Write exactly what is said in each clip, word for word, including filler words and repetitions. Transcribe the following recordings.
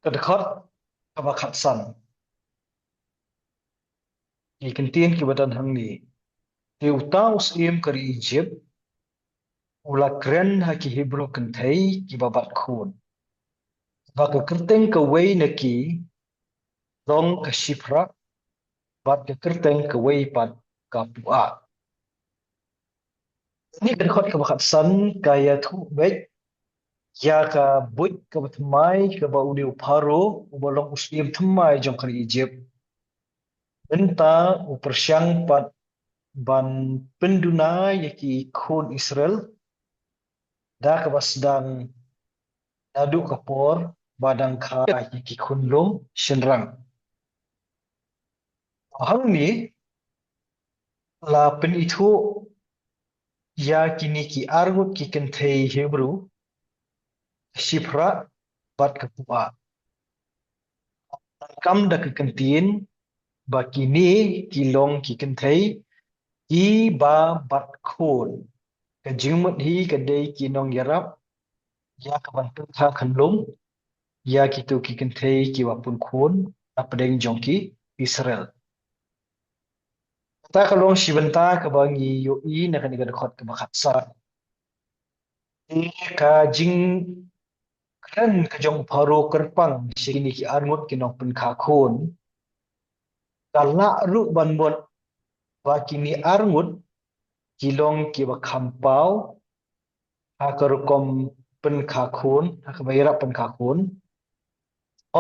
Ka dkhot kaba khatsan. Ki ktien kiba don hangne. Te uta u syiem ka ri Ijipt u la kren ha ki Hebru kynthei kiba bat khun. Ba ka kyrteng kawei na ki long ka Shiphrah, bad ka kyrteng kawei pat ka Puah. Kane ka dkhot kaba khatsan ka ïathuh beit ïa ka buit kaba thymmai kaba une u Pharaoh uba long u syiem thymmai jong ka ri Ijipt mynta u pyrshang pat ban pynduna ïa ki khun Israel da kaba sdang naduh ka por ba dang kha ïa ki khunlung shynrang. Hangne la pynithuh ïa kine ki arngut ki kynthei Hebru, Shiphrah bad ka Puah. Kam da ka kyntien ba kine ki long ki kynthei kiba bat khun. Ka jingmut hi ka dei ki nongïarap ïa ka ban pynkha khunlung ïa kito ki kynthei kiba pun khun hapdeng jong ki Israel. Kata ka long shi bynta kaba ngi ïohi na kane ka dkhot kaba khatsan. Te ka jingkren ka jong u Pharaoh kyrpang sha kine ki arngut ki nongpynkha khun ka lah ruh ban mut ba kine arngut ki long kiba kham paw ha ka rukom pynkha khun, ha kaba ïarap pynkha khun.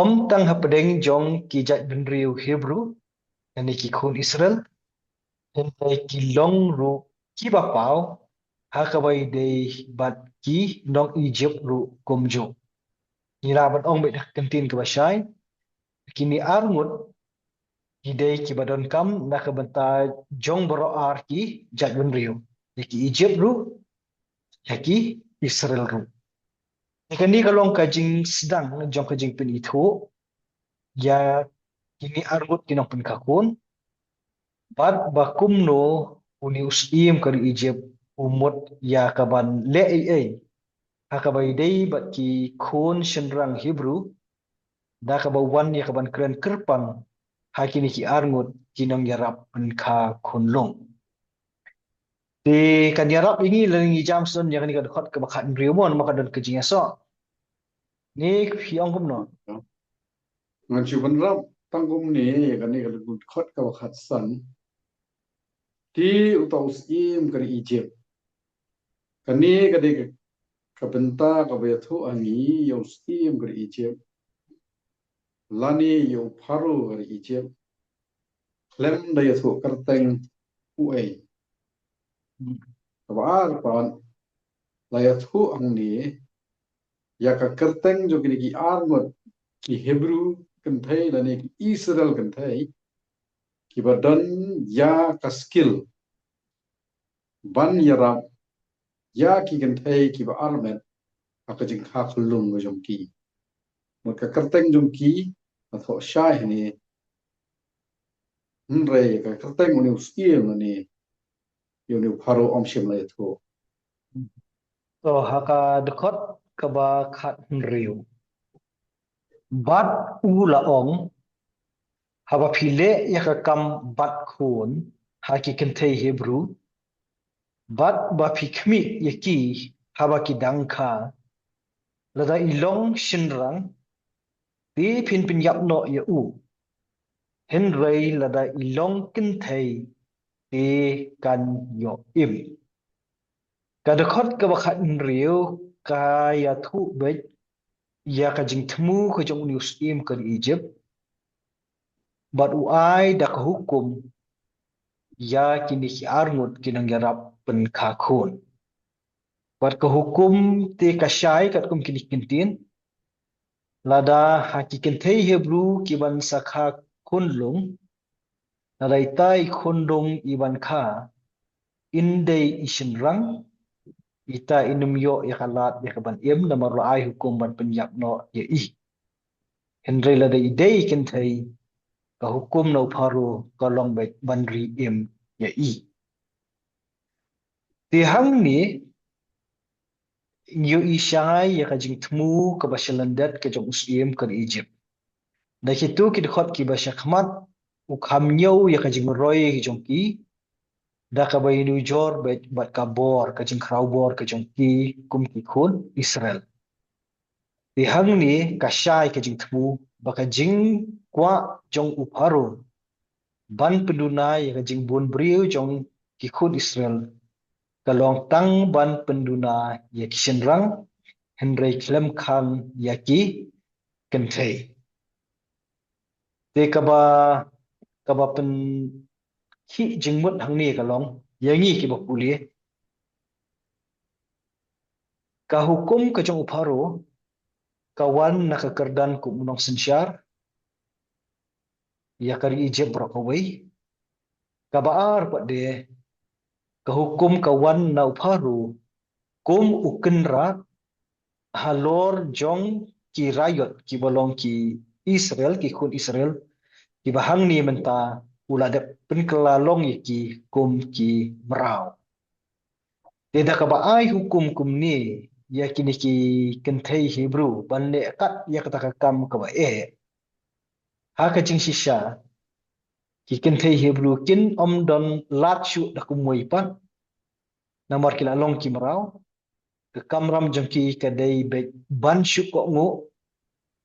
Ym tang hapdeng jong ki jaitbynriew Hebru, lane ki khun Israel, hynrei ki long ruh kiba paw ha kaba ïadei bad ki nong Ijipt ruh kumjuh. Ngi lah ban ong beit ha ka kyntien kaba shai, kine arngut ki dei kiba donkam na ka bynta jong baroh ar ki jaitbynriew, ïa ki Ijipt ruh, ïa ki Israel ruh. Te kane ka long ka jingsdang jong ka jingpynithuh ïa kine arngut ki nongpynkha khun bad ba kumno une u syiem ka ri Ijipt u mut ïa ka ban leh ei ei ha kaba ïadei bad ki khun shynrang Hebru, da kaba wan ïa ka ban kren kyrpang ha kine ki arngut ki nongïarap pynkha khunlung. Te kan ïarap ïa ngi lada ngi jam sdang ïa kane ka dkhot kaba khathynriew mo, namar ka don ka jingïasoh. Ngi phi ong kumno? Ngan shu bynrap tang kumne ïa kane ka dkhot kaba khatsan. Te uta u syiem ka ri Ijipt. Kane ka dei ka, ka bynta kaba ïathuh ha ngi ïa u syiem ka ri Ijipt, lane ïa u Pharaoh ka ri Ijipt, khlem da ïathuh kyrteng uei. Kaba ar pat la ïathuh hangne ïa ka kyrteng jong kine ki arngut ki Hebru kynthei lane ki Israel kynthei kiba don ïa ka skill ban ïarap ïa ki kynthei kiba armet ha ka jingkha khunlung ka jong ki. Mut ka kyrteng jong ki nga thoh shai hangne. Hynrei ka kyrteng une u syiem lane ïa une u Pharaoh ym shym la ïathuh. To ha ka dkhot kaba khathynriew. Bad u la ong, haba phi leh ïa ka kam bat khun ha ki kynthei Hebru, bad ba phi khmih ïa ki haba ki dang kha, lada i long shynrang, te phin pynïap noh ïa u. Hynrei lada i long kynthei, te kan ïoh im. Ka dkhot kaba khathynriew ka ïathuh beit ïa ka jingthmu ka jong une u syiem ka ri Ijipt, bad u ai da ka hukum ïa kine ki arngut ki nongïarap pynkha khun. Bad ka hukum te ka shai katkum kine ki kyntien, lada ha ki kynthei Hebru ki ban sa kha khunlung, lada ita i khunlung i ban kha in dei i shynrang, ita in ym ïoh ïa ka lad ïa ka ban im, namar la ai hukum ban pynïap noh ïa i. Hynrei lada i dei i kynthei, ka hukum na u Pharaoh ka long beit ban ri im ïa i. Te hangne ngi ïohi shai ïa ka jingthmu kaba sha lyndet ka jong u syiem ka ri Ijipt. Da kito ki dkhot kiba shakhmat u kham ñiew ïa ka jingroi jong ki da kaba ïanujor bad, bad ka bor, ka jingkhraw bor ka jong ki kum ki khun Israel. Te hangne ka shai ka jingthmu ba ka jingkwah jong u Pharaoh ban pynduna ïa ka jingbun briew jong ki khun Israel ka long tang ban pynduna ïa ki shynrang, hynrei khlem khang ïa ki kynthei. Te kaba, kaba pynkhih jingmut hangne ka long ïa ngi kiba pule. Ka hukum ka jong u Pharaoh ka wan na ka kyrdan kum u nongsynshar ïa ka ri Egypt baroh kawei. Kaba ar pat de, ka hukum ka wan na u Pharaoh kum u kynrad halor jong ki raiot kiba long ki Israel, ki khun Israel, kiba hangne mynta u la dep pynkylla long ïa ki kum ki mraw. Te da kaba ai hukum kumne ïa kine ki kynthei Hebru ban leh kat ïa kata ka kam kaba eh, ha ka jingshisha ki kynthei Hebru kin ym don lad shuh da kumwei pat, namar ki la long ki mraw. Ka kamram jong ki ka dei beit ban shu kohnguh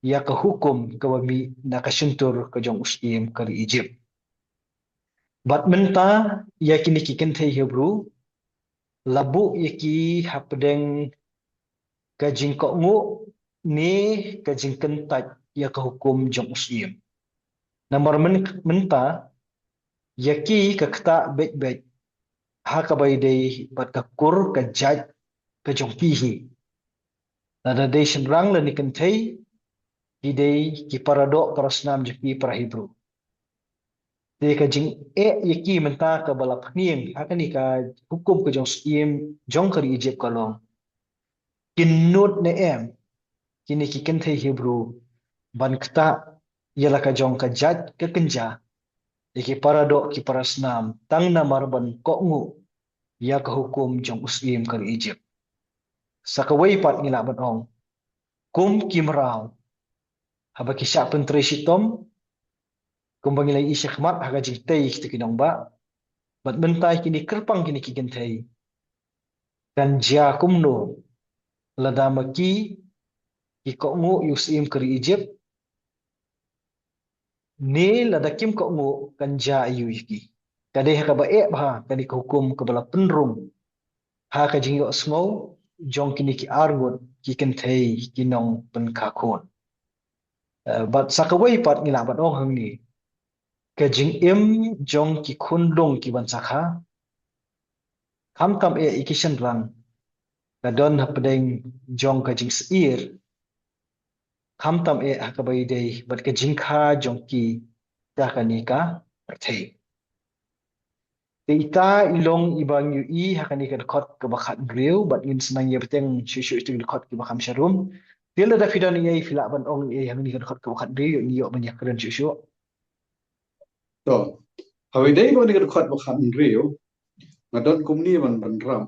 ïa ka hukum kaba mih na ka shyntur ka jong u syiem ka ri Egypt. Bad mynta ïa kine ki kynthei Hebru la buh ïa ki hapdeng ka jingkohnguh ne ka jingkyntait ïa ka hukum jong u syiem. Namar myn-, mynta ïa ki ka ktah beit beit ha kaba ïadei bad ka kur ka jait ka jong ki hi. Lada dei shynrang lane kynthei, ki dei ki paradoh parasnam jong ki para Hebru. Te ka jingeh ïa ki mynta kaba la phniang ha kane ka hukum ka jong u syiem jong ka ri Egypt ka long, kin nud ne em kine ki kynthei Hebru ban ktah ïa la ka jong ka jait ka kynja ïa ki paradoh ki parasnam tang namar ban kohnguh ïa ka hukum jong u syiem ka ri Egypt. Sa kawei pat ngi lah ban ong, kum ki mraw, haba ki shah pyntrei shitom, kumba ngi la ïohi shakhmat ha ka jingtei kita ki nongbah, bad mynta kine kyrpang kine ki kynthei, kan jia kumno lada ma ki ki kohnguh ïa u syiem ka ri Egypt, ne lada kim kohnguh kan jia aiu ïa ki. Ka dei ha kaba eh bha kane ka hukum kaba la pynrung ha ka jingïohsngew jong kine ki arngut ki kynthei ki nongpynkha khun. Eh, bad sa kawei pat ngi lah ban ong hangne, ka jingim jong ki khunlung ki ban sakha, khamtam eh ïa ki shynrang, ka don hapdeng jong ka jingsyier, khamtam eh ha kaba ïadei bad ka jingkha jong ki sha kane ka pyrthei. Te ita i long iba ngi ïohi ha kane ka dkhot kaba khathynriew, bad ngin sa nang ïa bteng shuh shuh ïa ki dkhot kiba kham sharum. Te lada phi don ei ei phi lah ban ong ei ei ha kane ka dkhot kaba khathynriew, ïoh ngi ïoh ban ïakren shuh shuh. To, haba ïadei bad kane ka dkhot ba khathynriew, nga don kumne ban, ban rap.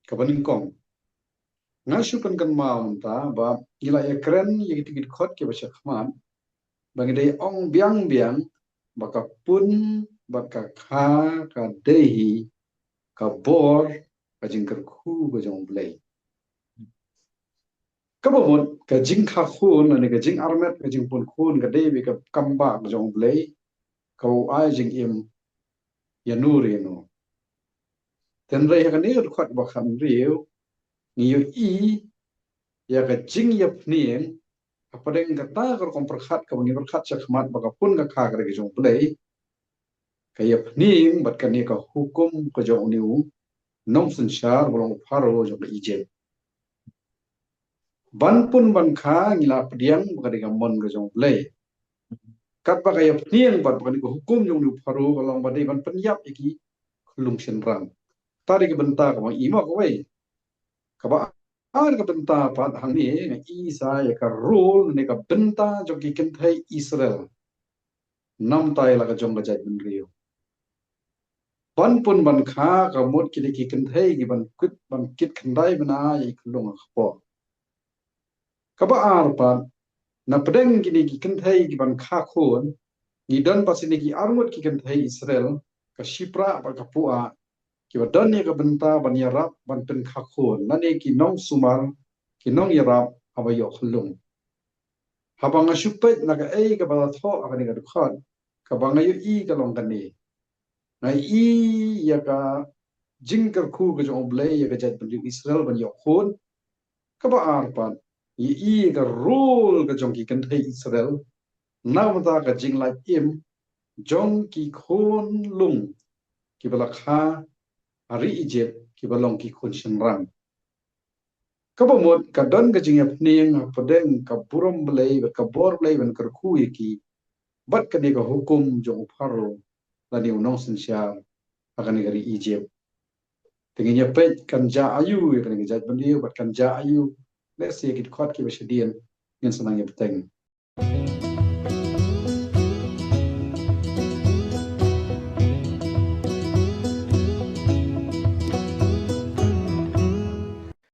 Kaba nyngkong, nga shu pynkynmaw mynta ba ngi la ïakren ïa kito ki dkhot kiba shakhmat, ba ngi dei ong biang biang ba ka pun bad ka kha ka dei hi ka bor, ka jingkyrkhu ka jong U Blei. Kaba mut ka jingkha khun lane ka jingarmet ka jingpun khun ka dei beit ka kambah ka jong U Blei, kaba u ai jingim ïano re ïano. Hynrei ha kane ka dkhot ba khathynriew ngi ïohi ïa ka jingïapniang hapdeng kata ka rukom pyrkhat kaba ngi pyrkhat shakhmat ba ka pun ka kha ka dei ka jong U Blei, ka ïapniang bad kane ka hukum ka jong une u nongsynshar ba long u Pharaoh jong ka Egypt. Ban pun ban kha ngi la pdiang ba ka dei ka mon ka jong U Blei. Katba ka ïapniang bad ba kane ka hukum jong une u Pharaoh ka long ba dei ban pynïap ïa ki khyllung shynrang. Kata dei ka bynta kaba i ma kawei. Kaba ar ka bynta pat hangne nga i sa ïa ka role ne ka bynta jong ki kynthei Israel. Namar ïa la ka jong ka jaitbynriew. Ban pun ban kha ka mut ki dei ki kynthei ki ban kit, ban kit khyndai bynta ïa i khyllung ha kpoh. Kaba ar pat Na pdeng kine ki kynthei ki ban kha khun, ngi don pat kine ki arngut ki kynthei Israel, ka Shiphrah bad ka Puah, ki ba don ïa ka bynta ban ïarap ban pynkha khun, lane ki nongsumar, ki nongïarap haba ïoh khyllung. Haba nga shu peit na kaei kaba la thoh ha kane ka dkhot, kaba nga ïohi ka long kane. Nga ïohi ïa ka jingkyrkhu ka jong U Blei ïa ka jaitbynriew Israel ban ïoh khun. Kaba ar pat, ngi ïohi ïa ka role ka jong ki kynthei Israel na ka bynta ka jinglait im jong ki khun lung kiba la kha ha ri Egypt, kiba long ki khun shynrang. Kaba mut ka don ka jingïapniang hapdeng ka burom Blei bad ka bor Blei ban kyrkhu ïa ki bad kane ka hukum jong u Pharaoh lane u nongsynshar ha kane ka ri Egypt. Te ngin ïa peit kan jia aïu ïa kane ka jaitbynriew bad kan jia aïu. Let's see ki dkhot kiba shadien ngin sa nang ïa bteng.